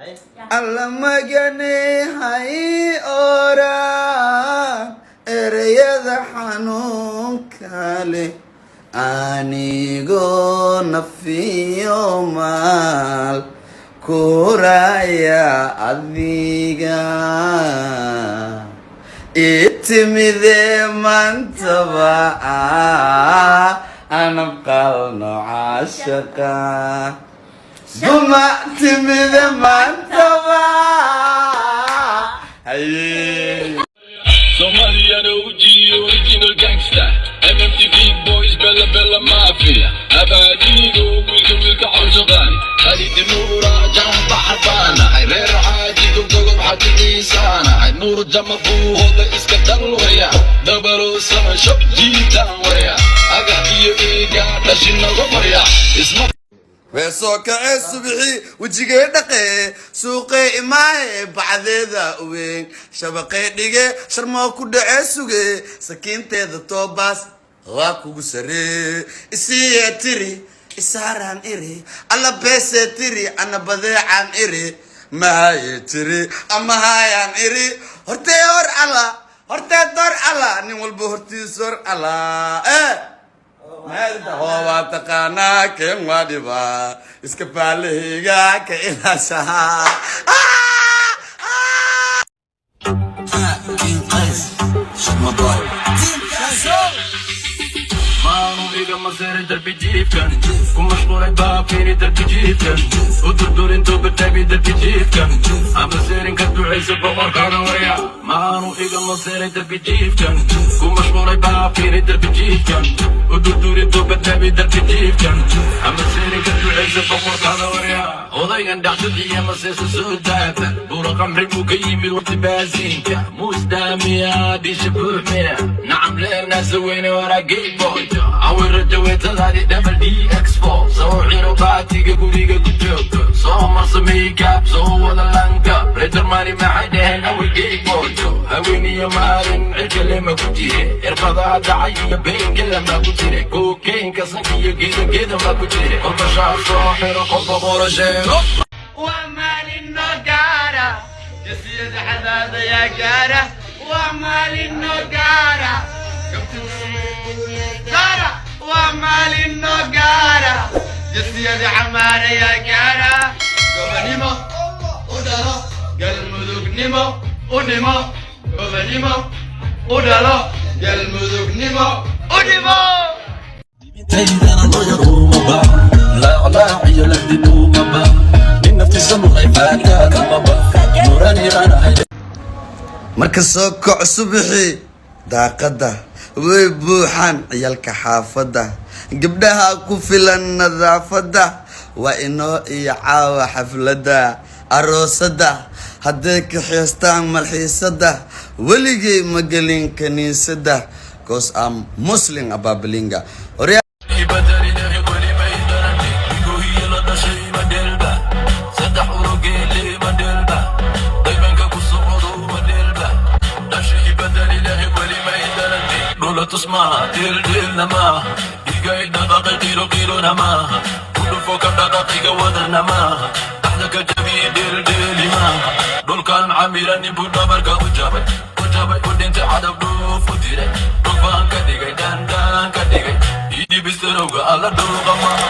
Alla magane hay oran ereyada xanuunka leh, anigoo nafiyo maal kuraya adiga itimide maantaba anabqalno caashaqa duma timide maantaba haye. Somalian OG, original gangster. MMT Big Boys, Bella Bella Mafia. Abadigo, wiilka wiilka cawshaqaani. Khalid Nuura, Jamba Xarbaana. Reer Xaaji Gogob Xaaji Ciisaana. Nuur Jama Buuhoda iska dal warya. Dabalo sama shab jiitaan warya. Agax iyo eega dhashi naga marya. Isma Wee soo kacee subixii, wejigee dhaqee, suuqee imaahe, bacdeeda weyn shabaqee dhige, sharmoo ku dhacee, suge sakiinteeda toobaas waa kugu saree, isiiyee tiri, isaaraan iri, alla beesee tiri, ana badeecaan iri, mahaye tiri, ama haayaan iri, hortee hor alla, hortee door alla, nin walba hortiis hor alla eh. Hoobaa taqaanaa, keen waa dhibaa, iska faalahayga ka ilaashaha. King Qays, Shagma Boy. Maanu iga maseeray darbi jiifkan ku mashquulay baabkiini darbi jiifkan u durdurintuu batabi darbi jiifkan ama seerin ka ducaysa boqorkaada warya. Maanu iga maseeray darbi jiifkan ku mashquulay baabkiini darbi jiifkan u durdurintuu batabi darbi jiifkan ama seerin ka ducaysa boqorkaada warya. Odaygan dhacdadiiya maseesa soo taagta buura qamri buu ka yimid waqti baasiinka muusdaamiya dhisha buuxmiya nacam leernaasa weyne waraa gayboyto awira jaweetadaadi double dx4 soo xiro baatiga guriga ku joogto, soo marso makeup, soo wada lanka reer Jarmani maxay dheheen awi gayboyto. Haweeniyo maalin cirka lema ku jire, irbadaha dhacay iyo beenkela ma ku jire, kokaynka sanka iyo geeda geeda ma ku jire, kolba shaar soo xiro, kolba qoro sheego. Waa maalin noo gaara, jasiyada xadaada yaa gaara, waa maalin noo gaara, gaara, waa maalin noo gaara, jasiyada camaara yaa gaara, gobonimo u dhalo, Galmudugnimo u dhimo, gobonimo u dhalo, Galmudugnimo u dhimo. Taydana loo umaba laaclaac iyo lagdin umaba nin naftiisa nuray faakaanamaba nuraniranahay. Marka soo kaco subaxii, daaqadda way buuxaan ciyalka xaafadda, gabdhaha ku filan nadaafadda, waa inoo iyo caawa xafladda aroosadda, hadday kaxeystaan malxiisadda, weligay ma gelin kaniisadda, 'cause I'm Muslim ababilinga. Ibadal Ilaahay weli may darani gohiya la dhashay ma dheelba, saddex urogeele ma dheelba, daymanka ku socdo ma dheelba, dhashay ibadal Ilaahay weli may darani dhula tusmaa dheeldheelna maaha, dhigay dhaqaqay qiilo qiilona maaha, ku dhufo ka dhaqaqiga wadarna maaha, dhaxda ka jabiye dheeldheeli maaha, dhulkan camiran buu dhabarka u jabay, u jabay, u dhintay, cadab dhuuf u diray, dhufaan ka dhigay, dhandhaan ka dhigay, idhibistarowga alla dhuuqa maaha.